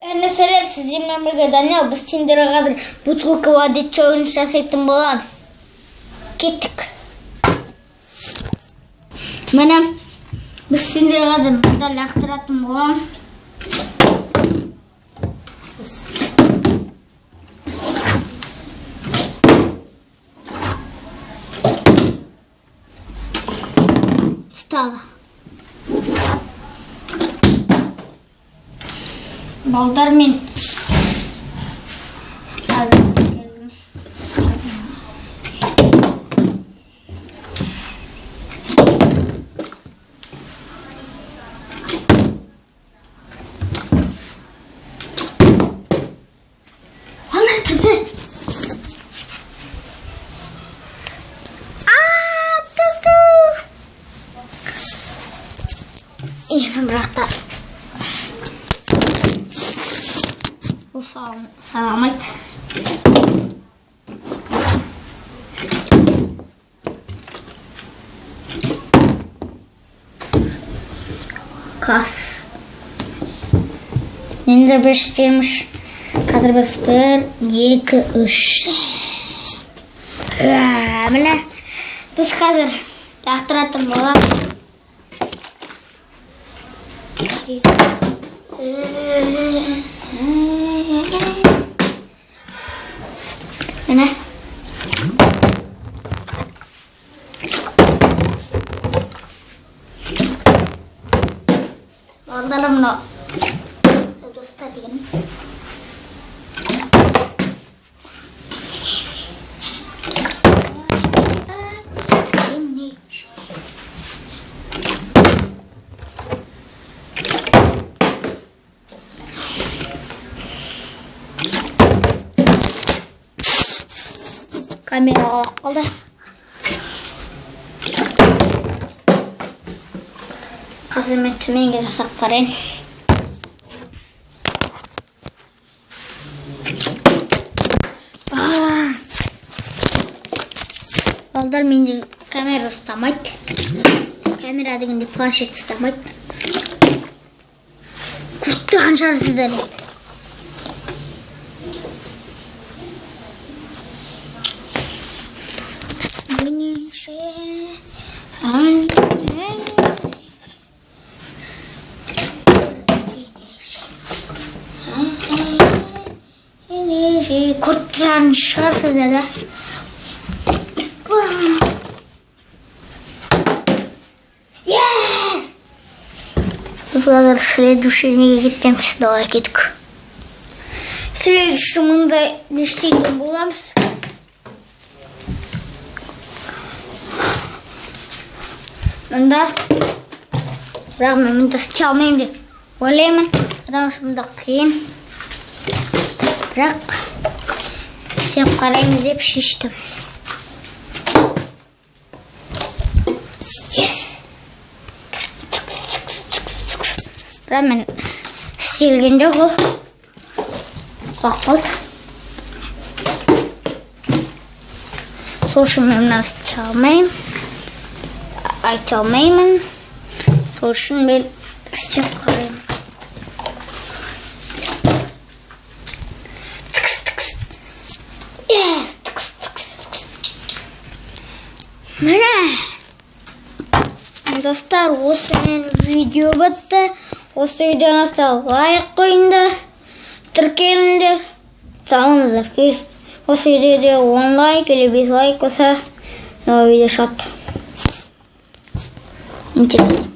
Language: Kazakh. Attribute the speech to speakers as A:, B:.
A: Сәлем, сіздермен бірге Даниял. Біз сендерге қазір бутылка воды челлендж жасайтын боламыз. Кеттік. Міне, біз сендерге қазір бұнда лақтыратын боламыз. Встала. Балдармен балдар тұрды. Тұрды. Бірақ та санамайды. Класс. Енді бір істейміз. Қазір біз 1, 2, 3. Міне, біз қазір лақтыратын боламыз. Міне. Балдар мына достар деген. Камераға қалды. Қазір мен төменге жасап қарайын. Балдар менде камера ұстамайды. Камера дегенде планшет ұстамайды. Көріп тұрған шығарсыздар. Көріп тұрған шығарсыздар да. Yes! Біз қазір следующий неге кетеміз? Давай кеттік. Следующий мындай не істейтін боламыз. Мында. Бірақ мен мында істей алмаймын деп ойлаймын. Потому что мында қиын. Бірақ істеп қараймыз деп шештім. Yes! Бірақ мен істелген жоқ ол. Құлап қалды. Сол үшін мен мынаны істей алмаймын. Айта алмаймын. Сол үшін мен істеп қараймын. Тікс, тікс. Yes, тікс, тікс, тікс. Міне. Достар, осымен видео бітті. Осы видеоны лайк қойыңдар, тіркеліңдер, салыңыздар. Осы видеода 10 лайк или 5 лайк болса, новый видео шығады. Интересно.